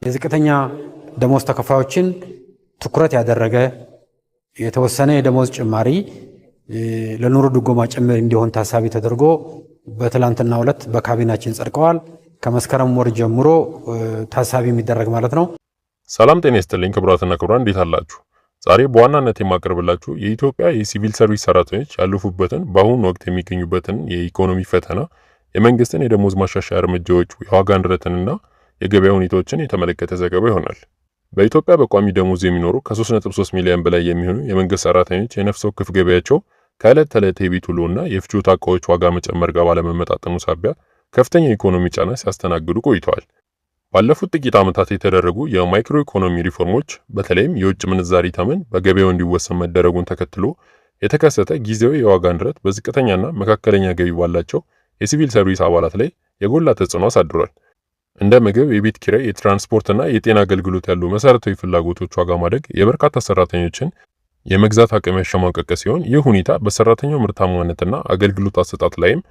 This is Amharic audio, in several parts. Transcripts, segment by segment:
የዝቅተኛ ደሞዝ ተከፋዮችን ትኩረት ያደረገ የተወሰነ የደሞዝ ጭማሪ ለኑሮ ድጎማ ጭምር እንዲሆን ታሳቢ ተደርጎ በትላንትናው ዕለት በካቢናችን ጸድቀዋል። ከመስከረም ወር ጀምሮ ታሳቢ የሚደረግ ማለት ነው። ሰላም ጤና ይስጥልኝ ክቡራትና ክቡራን፣ እንዴት አላችሁ? ዛሬ በዋናነት የማቀርብላችሁ የኢትዮጵያ የሲቪል ሰርቪስ ሰራተኞች ያለፉበትን፣ በአሁኑ ወቅት የሚገኙበትን የኢኮኖሚ ፈተና፣ የመንግስትን የደሞዝ ማሻሻያ እርምጃዎች፣ የዋጋ ንረትንና የገበያ ሁኔታዎችን የተመለከተ ዘገባ ይሆናል። በኢትዮጵያ በቋሚ ደሞዝ የሚኖሩ ከ3.3 ሚሊዮን በላይ የሚሆኑ የመንግስት ሰራተኞች የነፍስ ወከፍ ገቢያቸው ከዕለት ተዕለት የቤት ውሎና የፍጆታ ዕቃዎች ዋጋ መጨመር ጋር ባለመመጣጠኑ ሳቢያ ከፍተኛ የኢኮኖሚ ጫና ሲያስተናግዱ ቆይተዋል። ባለፉት ጥቂት ዓመታት የተደረጉ የማይክሮ ኢኮኖሚ ሪፎርሞች፣ በተለይም የውጭ ምንዛሪ ተመን በገበያው እንዲወሰን መደረጉን ተከትሎ የተከሰተ ጊዜያዊ የዋጋ ንረት፣ በዝቅተኛና መካከለኛ ገቢ ባላቸው የሲቪል ሰርቪስ አባላት ላይ የጎላ ተጽዕኖ አሳድሯል። እንደ ምግብ፣ የቤት ኪራይ፣ የትራንስፖርትና የጤና አገልግሎት ያሉ መሰረታዊ ፍላጎቶች ዋጋ ማደግ የበርካታ ሰራተኞችን የመግዛት አቅም ያሸማቀቀ ሲሆን፣ ይህ ሁኔታ በሰራተኛው ምርታማነትና አገልግሎት አሰጣጥ ላይም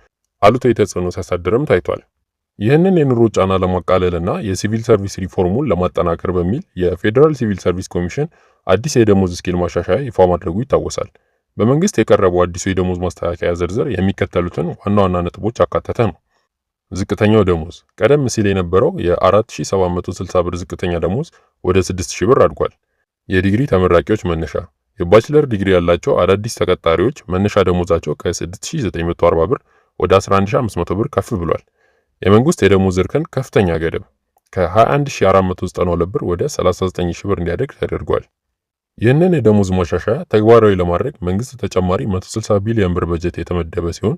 አሉታዊ ተጽዕኖ ሲያሳድርም ታይቷል። ይህንን የኑሮ ጫና ለማቃለልና የሲቪል ሰርቪስ ሪፎርሙን ለማጠናከር በሚል የፌዴራል ሲቪል ሰርቪስ ኮሚሽን አዲስ የደሞዝ ስኬል ማሻሻያ ይፋ ማድረጉ ይታወሳል። በመንግስት የቀረበው አዲሱ የደሞዝ ማስተካከያ ዝርዝር የሚከተሉትን ዋና ዋና ነጥቦች ያካተተ ነው። ዝቅተኛው ደሞዝ፣ ቀደም ሲል የነበረው የ4760 ብር ዝቅተኛ ደሞዝ ወደ 6000 ብር አድጓል። የዲግሪ ተመራቂዎች መነሻ፣ የባችለር ዲግሪ ያላቸው አዳዲስ ተቀጣሪዎች መነሻ ደሞዛቸው ከ6940 ብር ወደ 11500 ብር ከፍ ብሏል። የመንግስት የደሞዝ እርከን ከፍተኛ ገደብ ከ21492 ብር ወደ 39000 ብር እንዲያደግ ተደርጓል። ይህንን የደሞዝ ማሻሻያ ተግባራዊ ለማድረግ መንግስት ተጨማሪ 160 ቢሊዮን ብር በጀት የተመደበ ሲሆን፣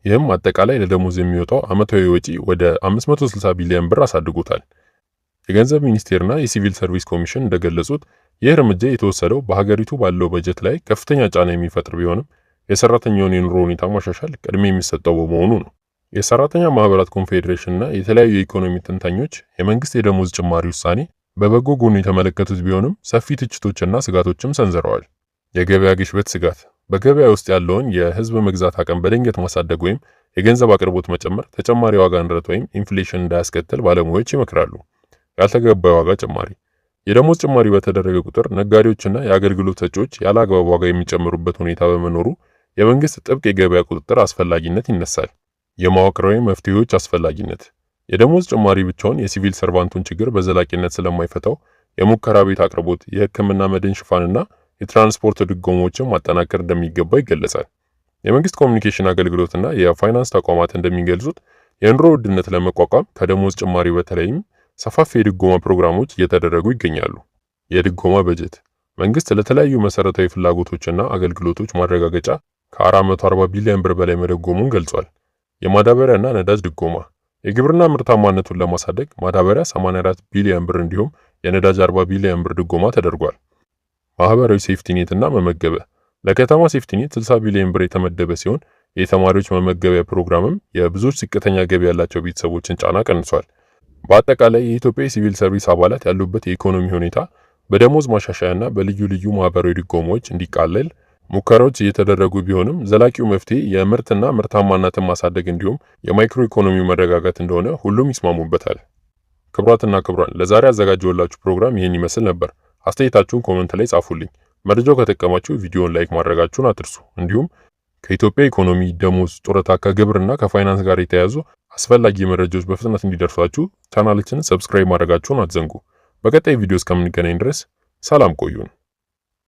ይህም አጠቃላይ ለደሞዝ የሚወጣው ዓመታዊ ወጪ ወደ 560 ቢሊዮን ብር አሳድጎታል። የገንዘብ ሚኒስቴርና የሲቪል ሰርቪስ ኮሚሽን እንደገለጹት፣ ይህ እርምጃ የተወሰደው በሀገሪቱ ባለው በጀት ላይ ከፍተኛ ጫና የሚፈጥር ቢሆንም የሰራተኛውን የኑሮ ሁኔታ ማሻሻል ቅድሚያ የሚሰጠው በመሆኑ ነው። የሰራተኛ ማህበራት ኮንፌዴሬሽን እና የተለያዩ የኢኮኖሚ ተንታኞች የመንግስት የደሞዝ ጭማሪ ውሳኔ በበጎ ጎኑ የተመለከቱት ቢሆንም፣ ሰፊ ትችቶችና ስጋቶችም ሰንዝረዋል። የገበያ ግሽበት ስጋት፣ በገበያ ውስጥ ያለውን የህዝብ መግዛት አቅም በድንገት ማሳደግ ወይም የገንዘብ አቅርቦት መጨመር ተጨማሪ ዋጋ ንረት ወይም inflation እንዳያስከትል ባለሙያዎች ይመክራሉ። ያልተገባ የዋጋ ጭማሪ፣ የደሞዝ ጭማሪ በተደረገ ቁጥር ነጋዴዎችና የአገልግሎት ሰጪዎች ያለ አግባብ ዋጋ የሚጨምሩበት ሁኔታ በመኖሩ የመንግስት ጥብቅ የገበያ ቁጥጥር አስፈላጊነት ይነሳል። የመዋቅራዊ መፍትሄዎች አስፈላጊነት፣ የደሞዝ ጭማሪ ብቻውን የሲቪል ሰርቫንቱን ችግር በዘላቂነት ስለማይፈታው የሙከራ ቤት አቅርቦት፣ የሕክምና መድን ሽፋንና የትራንስፖርት ድጎማዎችን ማጠናከር እንደሚገባ ይገለጻል። የመንግስት ኮሚኒኬሽን አገልግሎትና የፋይናንስ ተቋማት እንደሚገልጹት፣ የኑሮ ውድነት ለመቋቋም ከደሞዝ ጭማሪ በተለይም ሰፋፊ የድጎማ ፕሮግራሞች እየተደረጉ ይገኛሉ። የድጎማ በጀት፣ መንግስት ለተለያዩ መሰረታዊ ፍላጎቶችና አገልግሎቶች ማረጋገጫ ከ440 ቢሊዮን ብር በላይ መደጎሙን ገልጿል። የማዳበሪያና ነዳጅ ድጎማ፣ የግብርና ምርታማነቱን ለማሳደግ ማዳበሪያ 84 ቢሊዮን ብር እንዲሁም የነዳጅ 40 ቢሊዮን ብር ድጎማ ተደርጓል። ማህበራዊ ሴፍቲኔት እና መመገቢያ፣ ለከተማ ሴፍቲኔት 60 ቢሊዮን ብር የተመደበ ሲሆን፣ የተማሪዎች መመገቢያ ፕሮግራምም የብዙዎች ዝቅተኛ ገቢ ያላቸው ቤተሰቦችን ጫና ቀንሷል። በአጠቃላይ የኢትዮጵያ የሲቪል ሰርቪስ አባላት ያሉበት የኢኮኖሚ ሁኔታ በደሞዝ ማሻሻያና በልዩ ልዩ ማህበራዊ ድጎማዎች እንዲቃለል ሙከራዎች እየተደረጉ ቢሆንም፣ ዘላቂው መፍትሄ የምርትና ምርታማነትን ማሳደግ እንዲሁም የማይክሮ ኢኮኖሚ መረጋጋት እንደሆነ ሁሉም ይስማሙበታል። ክቡራትና ክቡራን፣ ለዛሬ ያዘጋጀሁላችሁ ፕሮግራም ይህን ይመስል ነበር። አስተያየታችሁን comment ላይ ጻፉልኝ። መረጃው ከጠቀማችሁ ቪዲዮን like ማድረጋችሁን አትርሱ። እንዲሁም ከኢትዮጵያ ኢኮኖሚ፣ ደሞዝ፣ ጡረታ፣ ከግብርና ከፋይናንስ ጋር የተያያዙ አስፈላጊ መረጃዎች በፍጥነት እንዲደርሷችሁ ቻናላችንን subscribe ማድረጋችሁን አትዘንጉ። በቀጣይ ቪዲዮ እስከምንገናኝ ድረስ ሰላም ቆዩን።